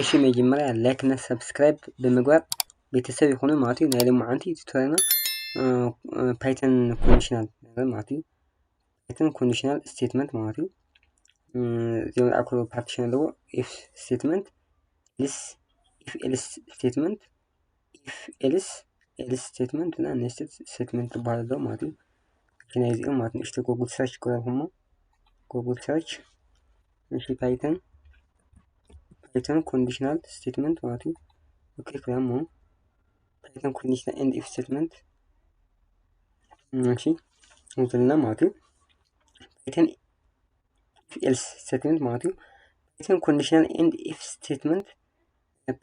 እሺ፣ መጀመርያ ላይክ እና ሰብስክራይብ ብምግባር ቤተሰብ ይኹኑ ማለት እዩ። ናይ ሎማዓንቲ ቱቶሪያልና ፓይተን ኮንዲሽናል ማለት እዩ። ፓይተን ኮንዲሽናል ስቴትመንት ማለት እዩ። እዚኦም ዝኣክሉ ፓርቲሽን ኣለዎ። ኢፍ ስቴትመንት፣ ኢልስ፣ ኢፍ ኤልስ ስቴትመንት፣ ኢፍ ኤልስ፣ ኤልስ ስቴትመንት እና ኔስትድ ስቴትመንት ዝበሃሉ ኣለዉ ማለት እዩ። ናይ እዚኦም ማለት ንእሽቶ ጎግል ሰርች ክበልኩሞ፣ ጎግል ሰርች፣ እሺ፣ ፓይተን፣ ፓይተን ኮንዲሽናል ስቴትመንት ማለት እዩ። ኦኬ፣ ክላሞ ፓይተን ኮንዲሽናል ኤንድ ኢፍ ስቴትመንት፣ እሺ፣ እንትና ማለት እዩ። ፓይተን ኢፍ ኤልስ ስቴትመንት ማለት እዩ። ፓይተን ኮንዲሽናል ኤንድ ኢፍ ስቴትመንት፣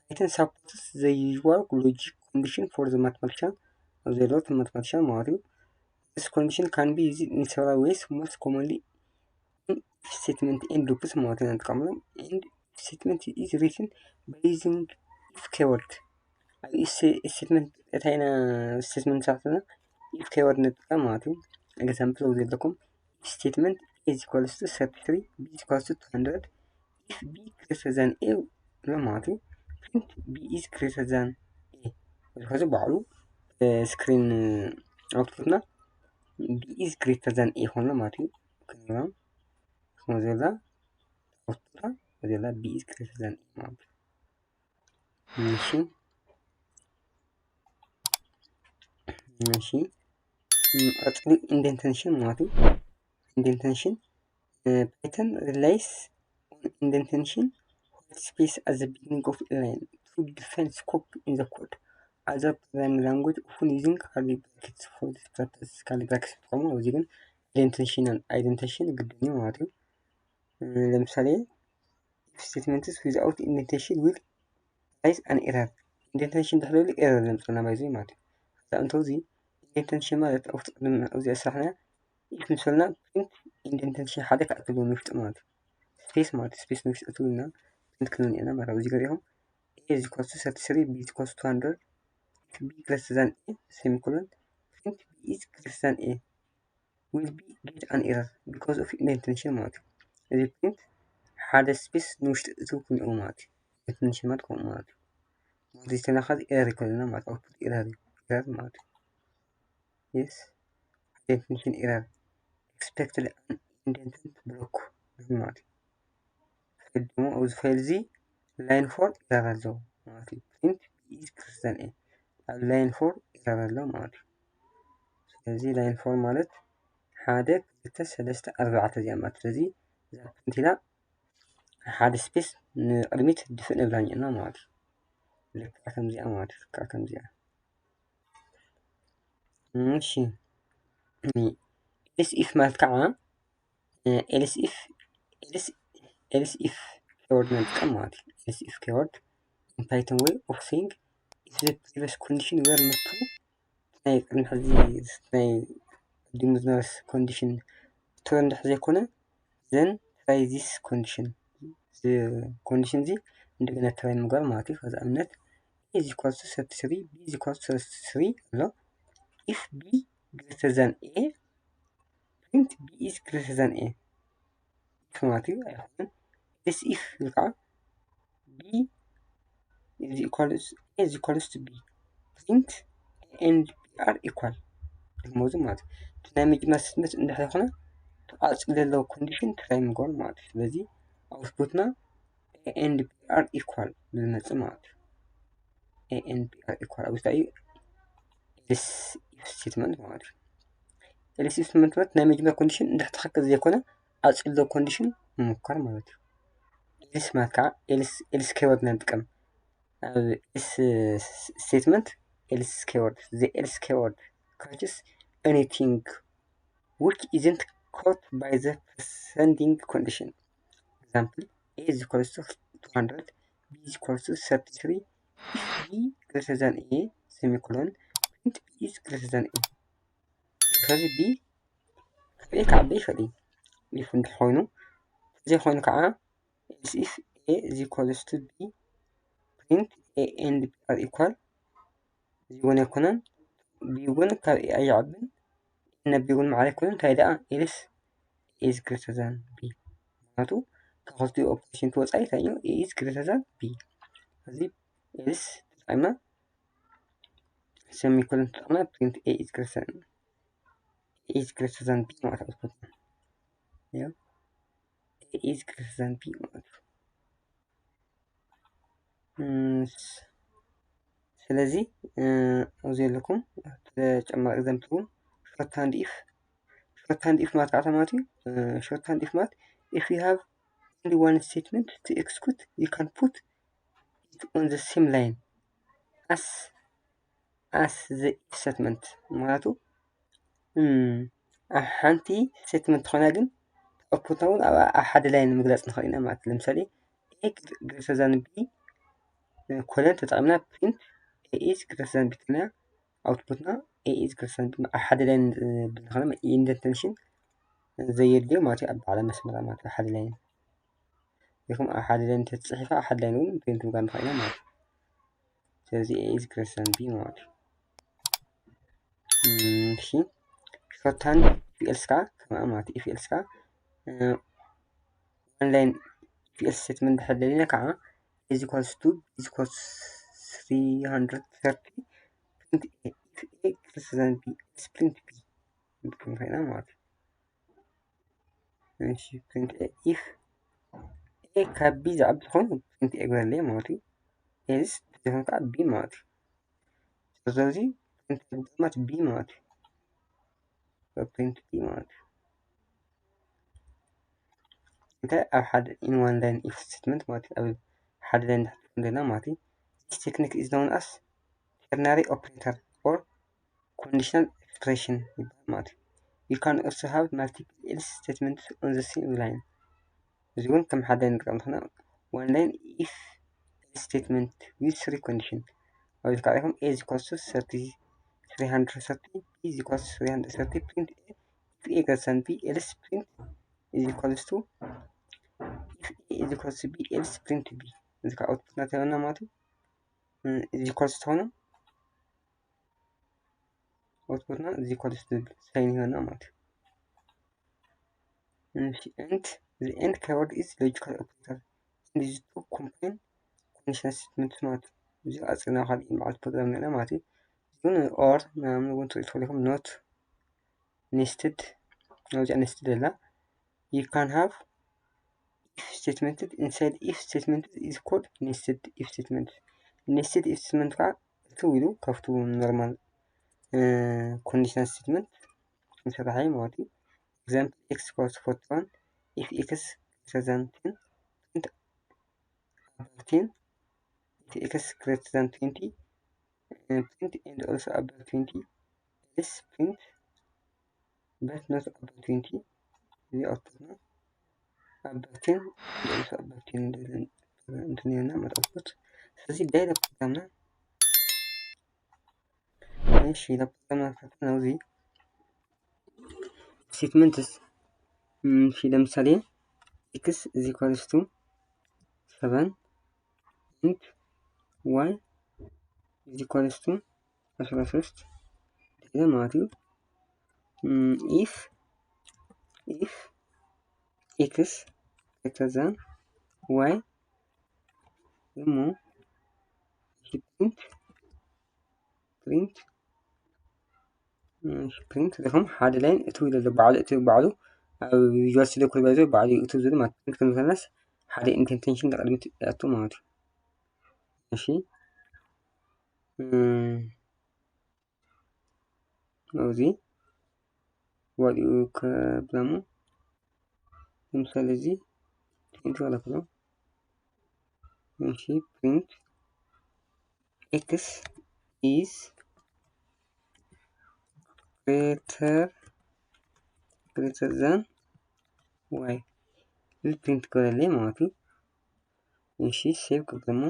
ፓይተን supports the usual logic condition for the mathematical of the lot mathematical ማለት እዩ። This condition can be used in several ways, most commonly in if statement and loops ማለት ኢና ንጥቀመሎም። And if statement is written by using if keyword። ኣብ if statement እንታይ ኢና statement ንሰርሕ ዘለና? If keyword ንጥቀም ማለት እዩ። Example ኣብዚ ዘለኩም if statement A is equals to thirty-three, B is equals to two hundred, if B greater than A ኢሎ ማለት እዩ። Print B is greater than A። እዚ ከዚ ባዕሉ ስክሪን ኣውትፑትና B is greater than A ይኾንና ማለት እዩ። ክንብሎም ከም ዘላ ኣውትፑታ ዘላ B is greater than A ማለት እዩ። እሺ፣ እሺ፣ ቀጽሊ ኢንደንቴሽን ማለት እዩ። ኢንደንቴሽን፣ ፓይተን relies on indentation white space at the beginning of a line to define scope in the code. Other programming language often using curly brackets for this purpose። Curly brackets ይጥቀሙ። ኣብዚ ግን ኢንደንቴሽን፣ ኢንደንቴሽን ግድን እዩ ማለት እዩ። ለምሳሌ if statements without indentation will raise an error። ኢንደንቴሽን ድሕሪ ኢሉ ኤረር ዘምፅና ባይዘ ማለት እዩ። እዛ እንተዚ ኢንደንቴሽን ማለት ኣብቲ ቅድሚ እዚ ስራሕና ኢፍ ምስ በልና ፕሪንት ኢንደንቴሽን ሓደ ክኣክል ንውሽጢ ማለት እዩ። ስፔስ ማለት ስፔስ ንውሽጢ እትውልና ፕሪንት ክንብል ኢና ማለት ኣብዚ ገሪኹም A is equals to thirty-three, B is equals to two hundred, B greater than A semicolon, print B is greater than A will be get an error because of indentation ማለት እዩ። እዚ ፕሪንት ሓደ ስፔስ ንውሽጢ እትው ክንኡ ማለት እዩ። ኢንደንቴሽን ማለት ከምኡ ማለት እዩ። ማለት ዝተናኸል ኤረር ይኮንና ማለት ኣውትፑት ኤረር ኤረር ማለት እዩ። Yes, ኢንደንቴሽን ኤረር expected an indented block ማለት እዩ። ፈድሞ ኣብዚ ፋይል እዚ ላይን ፎር ኤረር ኣለዎ ማለት እዩ። Print B is greater than A ኣብ ላይን ፎር ኤረር ኣሎ ማለት እዩ። ስለዚ ላይን ፎር ማለት ሓደ ክልተ ሰለስተ ኣርባዕተ እዚኣ ማለት ስለዚ እዛ ፕሪንት ኢላ ሓደ ስፔስ ንቅድሚት ድፍእ ነብላኛና ማለት እዩ። ልክዕ ከምዚኣ ማለት እዩ። ልክዕ ከምዚኣ። እሺ፣ ኤልስ ኢፍ ማለት ከዓ ኤልስ ኢፍ ኤልስ ኢፍ ኬወርድ ንጥቀም ማለት እዩ። ኤልስ ኢፍ ኬወርድ in Python way of saying if the previous condition were not true፣ ናይ ቅድሚ ሕዚ ናይ ቅድሚ ዝነበረ ኮንዲሽን ትሩ እንድሕር ዘይኮነ then try this condition፣ እዚ ኮንዲሽን እዚ እንደገና ትራይ ምግባር ማለት እዩ። ከዚ ኣብነት A is equals to thirty-three, B is equals to thirty-three ኣሎ። If B greater than A, print B is greater than A ማለት እዩ። ኣይኮነን። Else if ኢልካ B is equals A is equals to B, print A and B are equal። ድግሞ እዚ ማለት እዩ። እቲ ናይ መጀመርያ ስቴትመንት እንድሕር ይኮነ ተቃጽል ዘለዎ ኮንዲሽን ትራይ ምግባር ማለት እዩ። ስለዚ ኣውትፑትና A and B are equal ዝመጽእ ማለት እዩ። A and B are equal ኣብ ውሽጣ እዩ ኤልስ ኢፍ ስቴትመንት ማለት እዩ። ኤልስ ኢፍ ስቴትመንት ማለት ናይ መጀመርያ ኮንዲሽን እንድሕር ትክክል ዘይኮነ ኣጽል ኮንዲሽን ምሙካር ማለት እዩ። ኤልስ ማለት ከዓ ኤልስ ኬወርድ ኢና ንጥቀም ኣብ ኤልስ ስቴትመንት። ኤልስ ኬወርድ፣ the else keyword catches anything which isn't caught by the preceding condition. Example, A is equals to two hundred, B is equals to thirty-three, if B greater than A semicolon, print B is greater than A። ስለዚ B ካብ A ክዓቢ ይኽእል እዩ። ኢፍ እንድሕር ኮይኑ፣ ዘይኮይኑ ከዓ else if A is equals to B, print A and B are equal። እዚ እውን ኣይኮነን። B እውን ካብ A ኣይዓብን፣ ን B እውን ማዕረ ኣይኮነን። እንታይ ደኣ else A is greater than B። ምክንያቱ ካብ ክልቲኡ ኦፕሬሽን ተወፃኢ እንታይ እዩ? A is greater than B። እዚ else ተጠቂምና semicolon ተጠቂምና print A is greater than A is greater than B ማለት ኣውትፑት እዩ። A is greater than B ማለት እዩ። ስለዚ ኣብዚ ዘለኩም ተጨማሪ example እውን shorthand if shorthand if ማለት ከዓ ማለት እዩ። Shorthand if ማለት if you have only one statement to execute, you can put it on the same line as as the if statement ማለት ኣብ ሓንቲ statement ትኾና ግን ኣውትፑትና እውን ኣብ ሓደ ላይን ምግላፅ ንኽእል ኢና ማለት እዩ። ለምሳሌ A greater than B colon ተጠቂምና print A is greater than B ተልና ኣውትፑትና A is greater than B ኣብ ሓደ ላይን ብዝኾነ indentation ዘየድልዮ ማለት እዩ። ኣብ ባዕላ መስመራ ማለት ኣብ ሓደ ላይን ይኹም ኣብ ሓደ ላይን ተፅሒፋ ኣብ ሓደ ላይን እውን print ምግባር ንኽእል ኢና ማለት እዩ። ስለዚ A is greater than B ማለት እዩ። እሺ shorthand if else ከዓ ከምኣ ማለት እዩ። If else ከዓ one line if else statement እንድሕር ደሊና ከዓ is equals to is equals three hundred thirty print A if A greater than B else print B ንክንከይና ማለት እዩ። እሺ print A if A ካብ B ዝዓቢ ዝኾነ print A ግበረለይ ማለት እዩ። else ዝኾነ ከዓ B ማለት እዩ። ስለዚ print A ግበረለይ B ማለት እዩ። print B ማለት እዩ። እንታይ ኣብ ሓደ in one line if statement ማለት እዩ። ኣብ ሓደ line እንድሕር ዘለና ማለት እዩ። This technique is known as ternary operator or conditional expression ይበሃል ማለት እዩ። You can also have multiple else statements on the same line። እዚ እውን ከም ሓደ ንጥቀም እንተኾና one line if else statement with three condition ኣብዚ ከዓ ኢኹም A is equals to thirty three hundred thirty B is equals to three hundred thirty print A if A greater than B else print is equals to if A is equals to B else print B እዚ ከዓ ኣውትፑት ናተና ማለት እዩ። is equals to ዝኾነ ኣውትፑትና is equals to ዝብል ሳይን ይህበና ማለት እዩ። And the end keyword is logical operator and is to combine conditional statements ማለት እዩ። እዚ ኣፅና ካልእ በዓል ፕሮግራም ንና ማለት እዩ። ግን or ምናምን እውን ትሪኢ ትኽእሉ ኢኹም። Not nested ኣብዚኣ nested ኣላ። You can have if statement inside if statement is called nested if statement። Nested if statement ከዓ እትው ኢሉ ካብቱ normal conditional statement ይስራሕ እዩ ማለት እዩ። Example x equals forty one if x greater than ten print above ten if x greater than twenty print and also above twenty else print but not above twenty እዚ ኣውትፑትና above ten and also above ten እንትን ነርና ማለት ኣውትፑት። ስለዚ ዳይሬክት ፕሮግራምና እሺ ናብ ፕሮግራምና ክንከፍት ናብዚ statements እሺ ለምሳሌ x is equals to seven and y is equals to አስራ ሶስት ማለት እዩ። If if x greater than y እሞ print print print ዲኹም ሓደ ላይን እትው ኢለ ኣሎ ባዕሉ እትው ባዕሉ ኣብ ቪዥዋል ስቱዲዮ ኮድ ባይዘ ባዕሉ እትው ዝብል ማለት print ክንፈልናስ ሓደ ኢንደንቴሽን ንቕድሚት ይኣቱ ማለት እዩ። እሺ ኣብዚ ዋዲኡ ከብላሙ ለምሳሌ እዚ print ዋላ ክሎ እሺ print x is greater greater than y ብል print ክበለለይ ማለት እዩ። እሺ ሴቭ ክብል ደሞ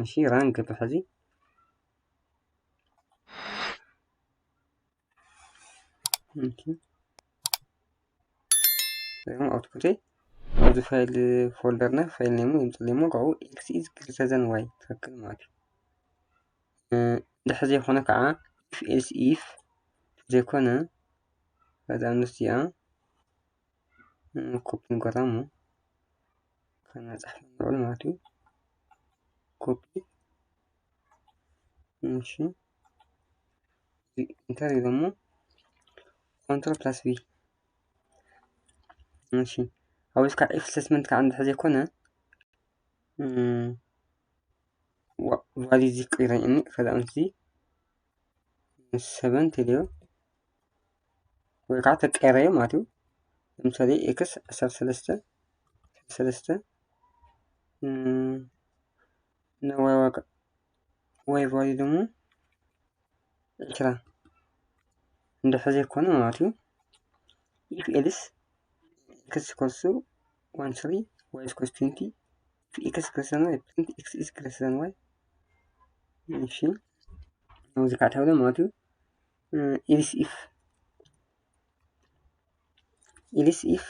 እሺ ራን ገብር ሕዚ ሪሞ ኣውትፑተይ ኣብዚ ፋይል ፎልደርና ፋይል ኔሙ ይምፅእ ሞ ካብኡ x is greater than y ትክክል ማለት እዩ። እንድሕር ዘይኮነ ከዓ if else if ዘይኮነ እዛ ንስ እዚኣ ኮፒ ንገብራ ሞ ከነፅሕፍ ንውዕል ማለት እዩ። ኮፒ። እሺ፣ ኢንተር ኢሎሞ ኮንትሮል ፕላስ ቪ። እሺ፣ ኣብዚ ከዓ ኢፍ ስቴትመንት ከዓ እንድሕር ዘይኮነ ቫልዩ እዚ ክቅይሮ እኒ ከዛ እዚ ሰቨን ተልዮ ወይ ከዓ ተቀይረዮ ማለት እዩ። ለምሳሌ ኤክስ ዓሰርተ ሰለስተ ሰለስተ ንዋይ ዋጋ ዋይ ቫልዩ ደግሞ ዕስራ እንድሕር ዘይኮነ ማለት እዩ። ኢፍ ኤልስ ኤክስ ኢኳልስ ቱ ዋን ስሪ ዋይ ኢኳልስ ትዌንቲ ኢፍ ኤክስ ግሬተር ዛን ዋይ ፕሪንት ኤክስ ኢዝ ግሬተር ዛን ዋይ። እሺ፣ እዚ ከዓ ተብለ ማለት እዩ። ኢልስ ኢፍ ኢልስ ኢፍ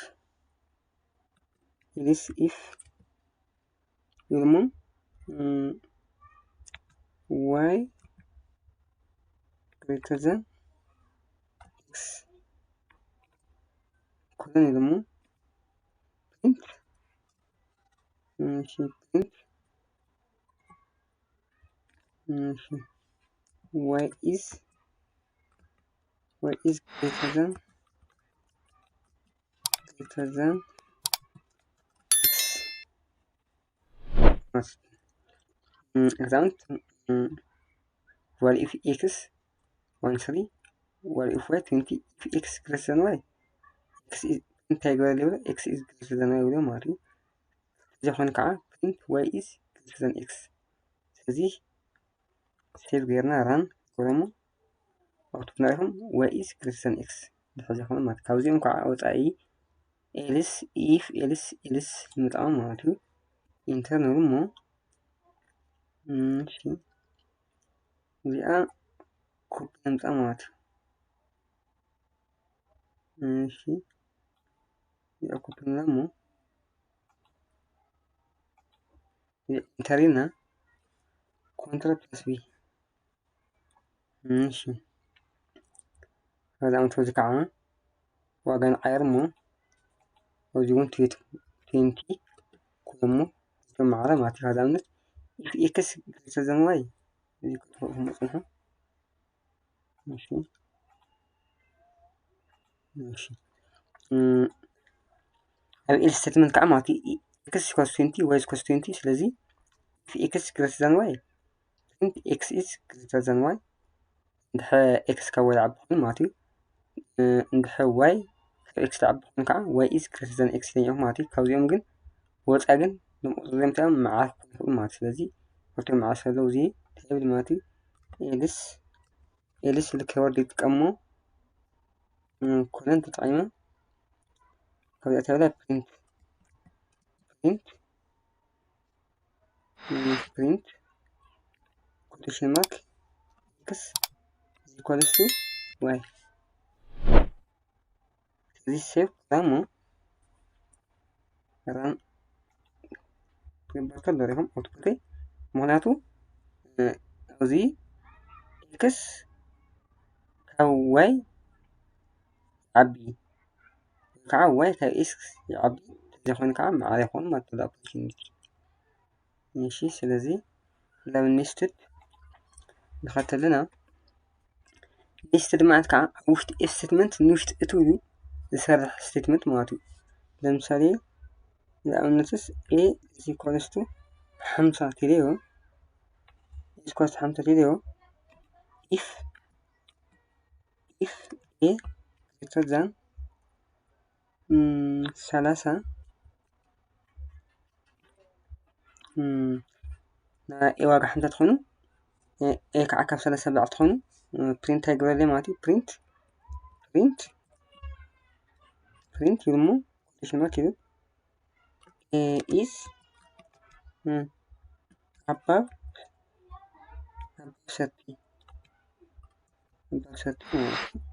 ኢልስ ኢፍ ኢልሞ ዋይ ግሬተር ዛን ኤክስ ኮለን ኢልሞ ፕሪንት እሺ ፕሪንት እሺ ዋይ ኢዝ ዋይ ኢዝ ግሬተር ዛን ግሬተር ዛን ኤክስ ማለት ነው። ኤግዛምፕል ዋት ኢፍ ኤክስ ዋን ስሪ ዋት ኢፍ ዋይ ትዌንቲ ኢፍ ኤክስ ግሬተር ዛን ዋይ ኤክስ እንታይ ይግበር ይብሎ ኤክስ ኢዝ ግሬተር ዛን ዋይ ይብሎ ማለት እዩ። እዚ ኮይኑ ከዓ ፕሪንት ዋይ ኢዝ ግሬተር ዛን ኤክስ። ስለዚ ሴቭ ጌርና ራን ገረሞ ኣውትፑት ንሪኹም ዋይ ኢዝ ግሬተር ዛን ኤክስ ድሕዚ ኾነ ማለት ካብዚኦም ከዓ ወፃኢ ኤልስ ኢፍ ኤልስ ኤልስ ይመጣኦም ማለት እዩ። ኢንተር ንብሉ እሞ እሺ እዚኣ ኮፒ ነምፃ ማለት እዩ። እሺ እዚኣ ኮፒ ንብላ እሞ ኢንተር ኢልና ኮንትሮል ፕላስ ቢ እሺ ከዛ ኣምቶ እዚ ከዓ ዋጋ ንዓየር እሞ ኣብዚ እውን ትዌንቲ ኩለሞ ማዕረ ማለት እዩ። ከዛ ኣብነት ኢፍ ኤክስ ግሬተር ዛን ዋይ እዚ ክትፈልኹም ፅንሑ እሺ እሺ ኣብ ኤልስ ስቴትመንት ከዓ ማለት እዩ ኤክስ ኢኳልስ ትዌንቲ ዋይ ኢኳልስ ትዌንቲ ስለዚ ኢፍ ኤክስ ግሬተር ዛን ዋይ ፕሪንት ኤክስ ኢዝ ግሬተር ዛን ዋይ እንድሕር ኤክስ ካብ ዋይ ዝዓቢ ኮይኑ ማለት እዩ። እንድሕር ዋይ ካብ ኤክስ ዝዓቢ ኮይኑ ከዓ ዋይ ኢዝ ግሬተር ዛን ኤክስ ኢለኛ ማለት እዩ። ካብዚኦም ግን ወፃ ግን ንቁፅሪኦም እንታይ እዮም መዓት ክኾኑ ይኽእሉ ማለት እዩ። ስለዚ ክልቲኦም መዓት ስለዘለዉ እዚ እንታይ ይብል ማለት እዩ ኤልስ ኤልስ ኢሉ ኬወርድ ይጥቀሞ ኮለን ተጠቂመ ካብዚኣ ተብለ ፕሪንት ፕሪንት ፕሪንት ኮቴሽን ማርክ ኤክስ ኢኳልስ ቱ ዋይ እዚ ሴቭ ራን ራን ክግበር ከሎ ሪኹም ኣውትፑተይ ምክንያቱ እዚ ኤክስ ካብ ዋይ ዓቢ ወይ ከዓ ዋይ ካብ ኤክስ ይዓቢ ተዘይኮይኑ ከዓ መዓር ይኾን ማለት ኦፖርቹኒቲ እሺ ስለዚ ናብ ኔስትድ ንኸተልና ኔስትድ ማለት ከዓ ውሽጢ ኤፍ ስቴትመንት ንውሽጢ እትው እዩ ዝሰርሕ ስቴትመንት ማለት እዩ። ለምሳሌ ንኣብነትስ ኤ ኢኳልስ ቱ ሓምሳ ቴሌዮ ኢኳልስ ሓምሳ ቴሌዮ ኢፍ ኢፍ ኤ ግሬተር ዛን ሰላሳ ናይ ኤ ዋጋ ሓምሳ ትኾኑ ኤ ከዓ ካብ ሰላሳ ብላዕሊ ትኾኑ ፕሪንት ኣይግበረለይ ማለት እዩ። ፕሪንት ፕሪንት ፕሪንት ይብል እሞ ኮቴሽን ማርክ ይብል ኤ ኢዝ ኣባብ ኣባብ ሰርቲ ኣባብ ሰርቲ ማለት እዩ።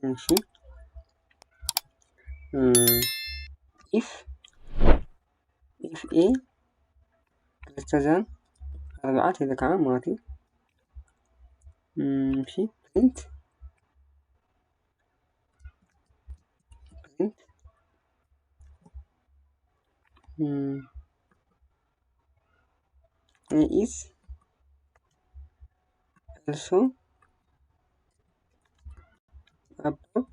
እሺ ኢፍ ኢፍ ኤ ግሬተር ዛን ኣርባዕተ ኢለ ከዓ ማለት እዩ። እሺ ፕሪንት ፕሪንት A is also above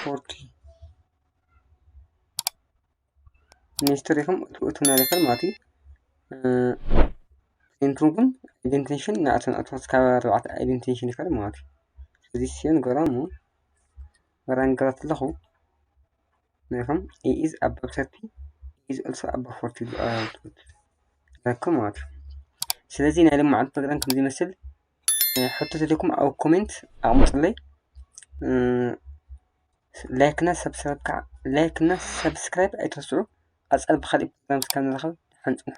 forty። ሚኒስትር ኢኹም እቱ ናለፈር ማለት እዩ። ፕሪንቱ ግን ኢንደንቴሽን ንኣተን ኣቶ እስካብ ኣርባዕተ ኢንደንቴሽን ይፈል ማለት እዩ። ስለዚ ሲዮን ገራ እሞ ገራ ንገራት ኣለኹ። ናይኹም A is above thirty, A is also above forty ዝኣትኩት ለኩም ማለት እዩ። ስለዚ ናይ ልማዓት ፕሮግራም ከምዚ ይመስል። ሕቶ ተደኩም ኣብ ኮሜንት ኣቕምጡለይ። ላይክ እና ሰብስክራይብ ከዓ ላይክ እና ሰብስክራይብ ኣይትረስዑ። ቀፃል ብካሊእ ፕሮግራም እስካብ ንራኸብ ሓንፅንሑ።